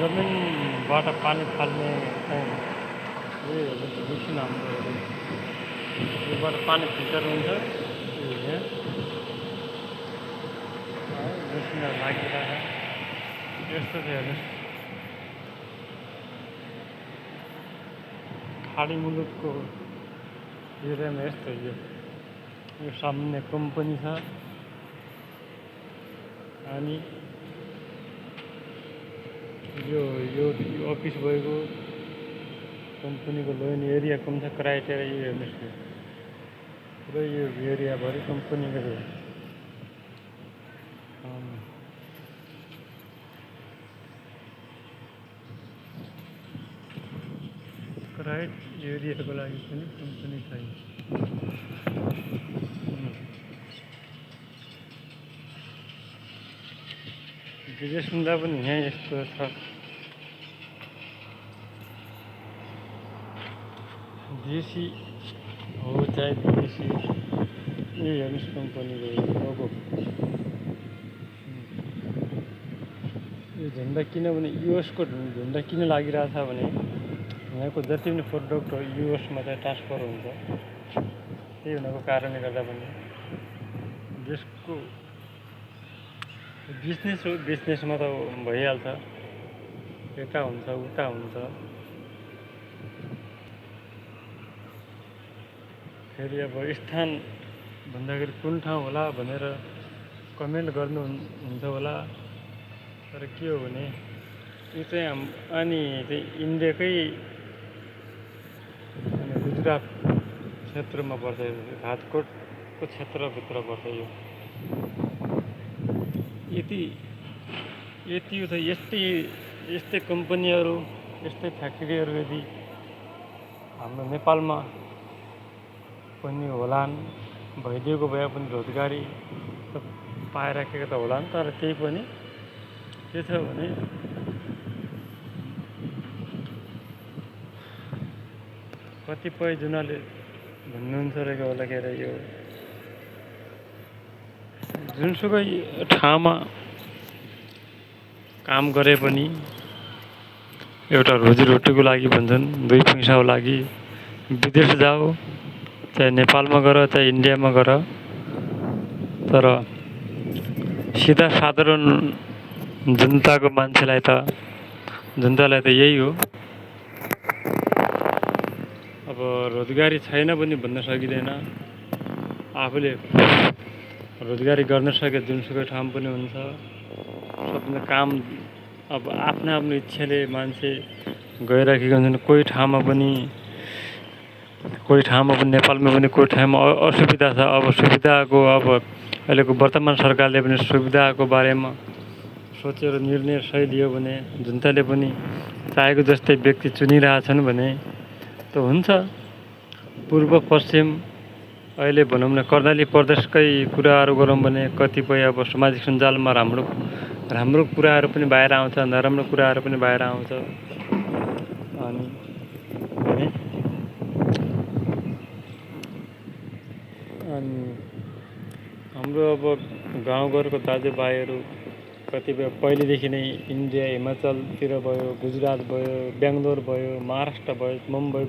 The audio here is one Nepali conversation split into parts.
जमिनबाट पानी फाल्ने चाहिँ यही हो जस्तो मेसिन हाम्रो योबाट पानी फिल्टर हुन्छ। यो यहाँ मेसिनहरू लागिरहेको यस्तो चाहिँ हेर्नुहोस् खाडी मुलुकको एरियामा यस्तो यो सामान्य कम्पनी छ अनि यो यो अफिस भएको कम्पनीको लोन एरिया कुन छ क्राइटेरिया यो हेर्नुहोस् पुरै यो एरियाभरि कम्पनीको क्राइट एरियाको लागि पनि कम्पनी छैन। विदेशमा पनि यहाँ यस्तो छ देशी हो चाहे विदेशी यही हेर्नुहोस् कम्पनीको लोगो यो झन्डा किनभने युएसको झन्डा किन लागिरहेछ भने यहाँको जति पनि प्रोडक्ट हो युएसमा चाहिँ ट्रान्सफर हुन्छ त्यही हुनको कारणले गर्दा पनि देशको बिजनेस हो बिजनेसमा त भइहाल्छ यता हुन्छ उता हुन्छ फेरि अब स्थान भन्दाखेरि कुन ठाउँ होला भनेर कमेन्ट गर्नुहुन्छ होला तर के हो भने यो चाहिँ अनि चाहिँ इन्डियाकै गुजरात क्षेत्रमा पर्छ घाटकोटको क्षेत्रभित्र पर्छ यो यति त यस्तै कम्पनीहरू यस्तै फ्याक्ट्रीहरू यदि हाम्रो नेपालमा पनि होलान् भइदिएको भए पनि रोजगारी त पाइराखेको त होला नि तर त्यही पनि के छ भने कतिपय जुनले भन्नुहुन्छ रहेको होला के अरे यो जुनसुकै ठाउँमा काम गरे पनि एउटा रोजीरोटीको लागि भन्छन् दुई पैसाको लागि विदेश जाऊ चाहे नेपालमा गर चाहे इन्डियामा गर तर सिधा साधारण जनताको मान्छेलाई जनतालाई त यही हो अब रोजगारी छैन पनि भन्न सकिँदैन आफूले रोजगारी गर्न सके जुनसुकै ठाउँ पनि हुन्छ सबैले काम अब आफ्नो इच्छाले मान्छे गइराखेको हुन्छन् कोही ठाउँमा पनि नेपालमा पनि कोही ठाउँमा असुविधा छ अब सुविधाको अब अहिलेको वर्तमान सरकारले पनि सुविधाको बारेमा सोचेर निर्णय सही लियो भने जनताले पनि चाहेको जस्तै व्यक्ति चुनिरहेछन् भने त हुन्छ पूर्व पश्चिम अहिले भनौँ न कर्णाली प्रदेशकै कुराहरू गरौँ भने कतिपय अब सामाजिक सञ्जालमा राम्रो कुराहरू पनि बाहिर आउँछ नराम्रो कुराहरू पनि बाहिर आउँछ अनि हाम्रो अब गाउँघरको दाजुभाइहरू कतिपय पहिलेदेखि नै इन्डिया हिमाचलतिर भयो गुजरात भयो बेङ्गलोर भयो महाराष्ट्र भयो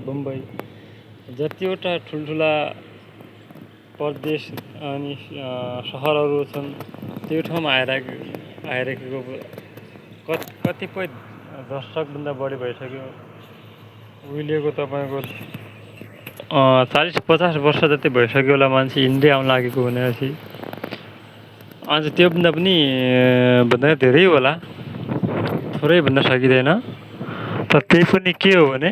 मुम्बई जतिवटा ठुल्ठुला प्रदेश अनि सहरहरू छन् त्यो ठाउँमा आइराखेको कतिपय दशकभन्दा बढी भइसक्यो उहिलेको तपाईँको 40-50 वर्ष जति भइसक्यो होला मान्छे इन्डिया आउन लागेको भनेपछि अझ त्योभन्दा पनि भन्दा धेरै होला थोरै भन्न सकिँदैन तर त्यही पनि के हो भने